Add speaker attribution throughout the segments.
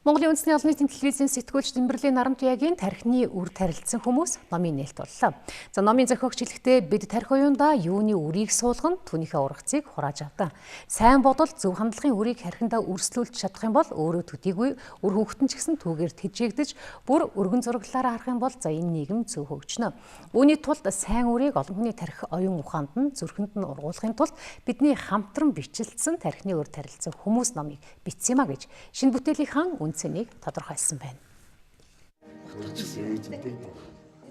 Speaker 1: Монголын үндэсний олон нийтийн телевизийн сэтгүүлч Тэмбэрлийн Нарамтуягийн тархины үр тарилцсан хүмүүс номын нээлт боллоо. За, номын зохиогч хэлэхдээ бид тархи оюундаа юуны үрийг суулган түүнийхээ ургацыг хурааж авдаг. Сайн бодол, зөв хандлагын үрийг хархиндаа үрслүүлж чадах юм бол өөрөө төдийгүй үр хөвгтөн ч гэсэн түүгээр тэжээгдэж, бүр өргөн зураглалаараа харах юм бол за, энэ нийгэм зөв хөгжнө. Үүний тулд сайн үрийг олон хүний тархи оюун ухаанд нь, зүрхэнд нь ургуулахын тулд бидний хамтран бичилдсэн тархины үр тарилцсан хүмүүс номыг бичсэн юм а гэж шинэ бүтээлийнхаа үн цэнийг тодорхойлсон байна.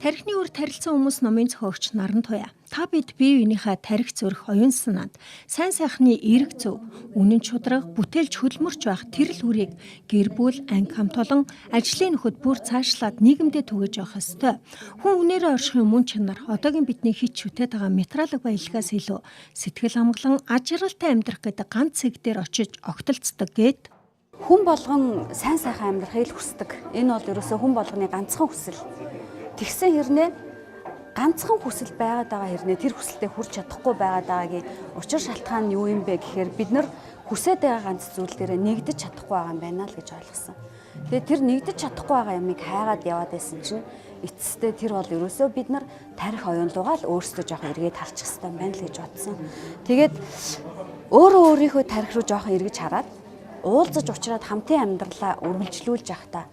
Speaker 2: Тархины үр тарилцсан хүмүүс номын зохиогч Нарантуяа. Та бид бие биенийхээ тархи, зүрх, оюун санаанд сайн сайхны эерэг зөв, үнэн шударга, бүтээлч хөдөлмөрч байх тэр л үрийг гэр бүл, анги хамт олон, ажлын нөхөд бүр цаашлаад нийгэмдээ түгэж явах ёстой. Хүн хүнээрээ оршихын мөн чанар одоогийн бидний хит шүтээд байгаа материалын баялагаас илүү сэтгэл хангалан, аз жаргалтай амьдрах гэдэг ганц цэг дээр очиж огтолцдог гээд
Speaker 3: Хүн болгон сайн сайхан амьдрахыг л хүсдэг. Энэ бол ерөөсөө хүн болгоны ганцхан хүсэл. Тэгсэн хэрнээ ганцхан хүсэл байгаад байгаа хэрнээ тэр хүсэлтэд хүрч чадахгүй байгаад байгаагийн учир шалтгаан нь юу юм бэ гэхээр бид нар хүсээд байгаа ганц зүйл дээр нэгдэж чадахгүй байгаа юм байна л гэж ойлгосон. Тэгээд тэр нэгдэж чадахгүй байгаа юмыг хайгаад яваад байсан чинь эцэстээ тэр бол ерөөсөө бид нар тархи оюун лугаа л өөрсдөө жоохон эргээд харчих хэрэгтэй юм байна л гэж бодсон. Тэгээд өөрөө өөрийнхөө тархи руу жоохон эргэж хараад уулзаж уулзраад хамтын амьдралаа үргэлжлүүлж явахдаа,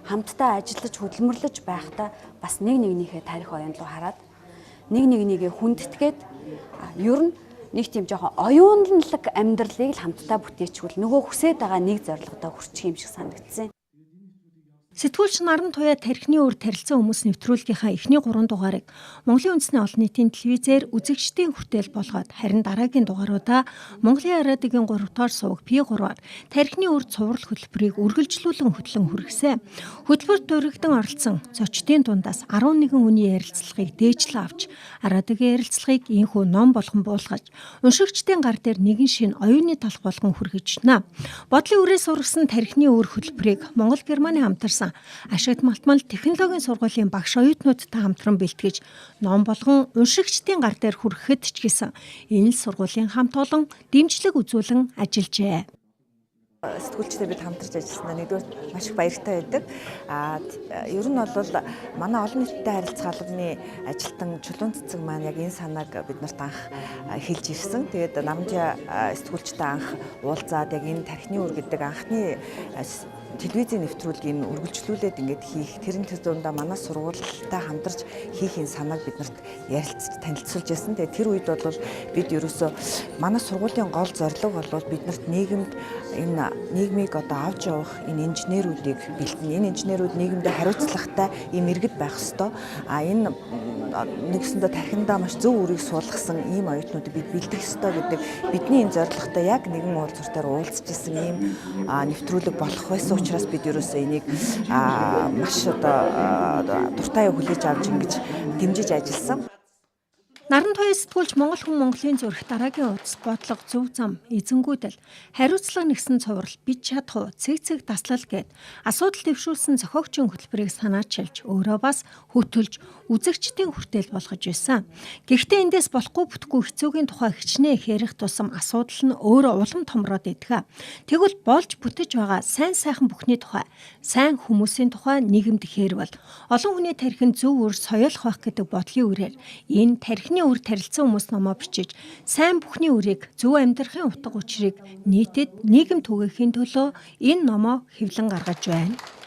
Speaker 3: хамтдаа ажиллаж хөдөлмөрлөж байхдаа бас нэг нэгнийхээ тархи оюун руу хараад, нэг нэгнийгээ хүндэтгээд, ер нь нэг тийм жоохон оюунлаг амьдралыг л хамтдаа бүтээчихвэл нөгөө хүсээд байгаа нэг зорилгодоо хүрчих юм шиг санагдсан.
Speaker 2: Сэтгүүлч Нарантуяа тархины үр тарилцсан хүмүүс нэвтрүүлгийнхаа эхний 3 дугаарыг Монголын үндэсний олон нийтийн телевизээр үзэгчдийн хүртээл болгоод, харин дараагийн дугааруудаа Монголын радиогийн 3 дугаар суваг P3-аар тархины үр цуврал хөтөлбөрийг үргэлжлүүлэн хөтлөн хүргэсэн. Хөтөлбөрт дуригдан оролцсон зочдын дундаас 11 хүний ярилцлагыг дээжлэн авч, радиогийн ярилцлагыг ийнхүү ном болгон буулгаж, уншигчдын гар дээр нэгэн шинэ оюуны талх болгон хүргэж байна. Бодлын үрээс ургасан тархины үр хөтөлбөрийг Монгол Германы хамтарсан ашигт малтмал технологийн сургуулийн багш оюутнуудтай хамтран бэлтгэж, ном болгон уншигчдын гар дээр хүрэхэд ч гэсэн энэ л сургуулийн хамт олон дэмжлэг үзүүлэн ажиллажээ.
Speaker 4: Сэтгүүлчдээ бид хамтарч ажилласнаа нэгдүгээр маш их баяртай байдаг. Ер нь бол манай олон нийттэй харилцах албаны ажилтан Чулуун Цэцэг маань яг энэ санааг бид нарт анх хэлж ирсэн. Тэгээд Намжа сэтгүүлчтэй анх уулзаад, яг энэ тархины үр гэдэг анхны телевизийн нэвтрүүлгийг үргэлжлүүлээд ингээд хийх, тэрэн тэр дундаа манай сургуультай хамтарч хийх энэ санааг бид нарт ярилцж танилцуулж байсан. Тэгээд тэр үед бол бид ерөөсөө манай сургуулийн гол зорилго бол бид нарт нийгэмд энэ нийгмийг одоо авч явах энэ инженерүүдийг бэлтэнэ. Энэ инженерүүд нийгэмдээ хариуцлагатай ийм иргэд байх ёстой. А энэ нэгсэндээ тархиндаа маш зөв үрийг суулгасан ийм оюутнуудыг бид бэлдэх ёстой гэдэг бидний энэ зорилготой яг нэгэн уулзвартаар уулзж исэн ийм нэвтрүүлэг болох байсан учраас бид ерөөсөө энийг маш одоо дуртай хүлээж авч ингэж дэмжиж ажилласан.
Speaker 2: Нарантуяа сэтгүүлч Монгол хүн, Монголын зүрх, дараагийн удас, бодлого, зөв зам, эзэнгүүдэл, хариуцлага нэгсэн цуврал, бид чадах уу, цэг цэг таслал гээд асуудал дэвшүүлсэн зохиогчийн хөтөлбөрийг санаачилж, өөрөө бас хөтөлж, үзэгчдийн хүртээл болгож байсан. Гэхдээ эндээс болохгүй бүтэхгүй хэцүүгийн тухай хичнээн их ярих тусам асуудал нь өөрөө улам томроод идэх. Тэгвэл болж бүтэж байгаа сайн сайхан бүхний тухай, сайн хүмүүсийн тухай нийгэмд хэрвэл олон хүний тархинд зөв үр соёолох байх гэдэг бодлын үрээр энэ тархины үр тарилцсан хүмүүс номоо бичиж, сайн бүхний үрийг, зөв амьдрахын утга учирыг нийтэд, нийгэм түгээхийн төлөө энэ номоо хэвлэн гаргаж байна.